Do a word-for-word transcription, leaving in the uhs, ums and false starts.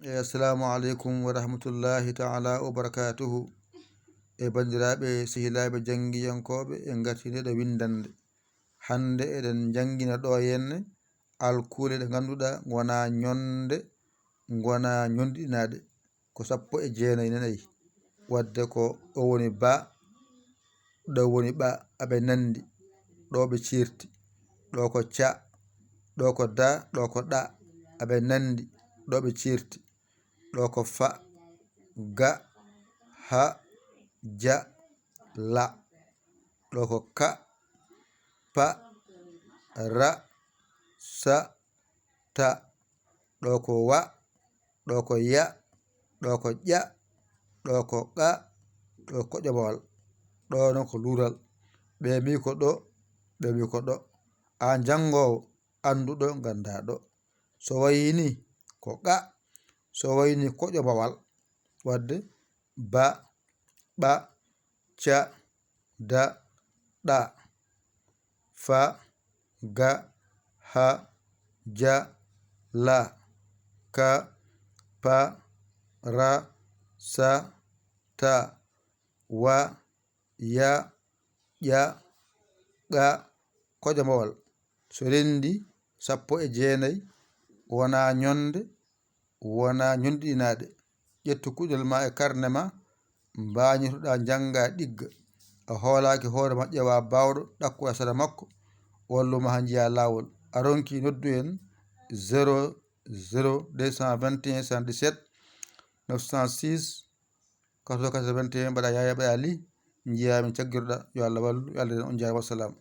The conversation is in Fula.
E, assalamu aleykum wa rahmatullahi taala wa barakatuhu. E, banndiraaɓe, sehilaaɓe, janngiyankooɓe, en ngartii nde ɗo winndannde. Hannde eɗen njanngina ɗo henne alkuule ɗe ngannduɗaa ngonaa ñonde, ngonaa ñonɗinaaɗe. Ko sappo e jeenayi nayi. Waɗde ko ɗo woni ba, ɗo woni ɓa, aɓe nanndi, ɗo ɓe ciirti. Ɗo ko ca, ɗo ko da, ɗo ko ɗa, aɓe nanndi, ɗo ɓe ciirti. Ɗo ko fa, ga, ha, ja, la. Ɗo ko ka, pa, ra, sa, ta. Ɗo ko wa, ɗo ko ya, ɗo ko ƴa, ɗo ko qa, ɗo ko koƴomawal. Ɗo noon ko luural. Ɓe mbi ko ɗo, ɓe mbi ko ɗo. Aan janngoowo, annduɗo, ganndaaɗo. So wayii ni ko qa, so wayii ni koƴomawal. Waɗde ba, ɓa, ca, da, ɗa, fa, ga, ha, ja, la, ka, pa, ra, sa, ta, wa, ya, ƴa, qa, koƴomawal. So renndi sappo e jeenayi, wonaa ñonde, wonaa ñonɗinaaɗe. Ƴettu kuɗol ma e karne ma, mbaañotoɗaa, njanngaa, ɗigga. A hoolaaki hoore ma, ƴeewaa baawɗo, ɗakkoyaa sara makko, wallu ma haa njiyaa laawol. A ronki, noddu en zéro zéro deux cent vingt et un soixante-dix-sept neuf cent six, quatre-vingt-quatre-vingt-un, mbaɗa Yaaya, mbaɗa Ali, njiyaa min caggiroɗa. Yo Allah wallu, yo Allah nden on njaay, wassalam.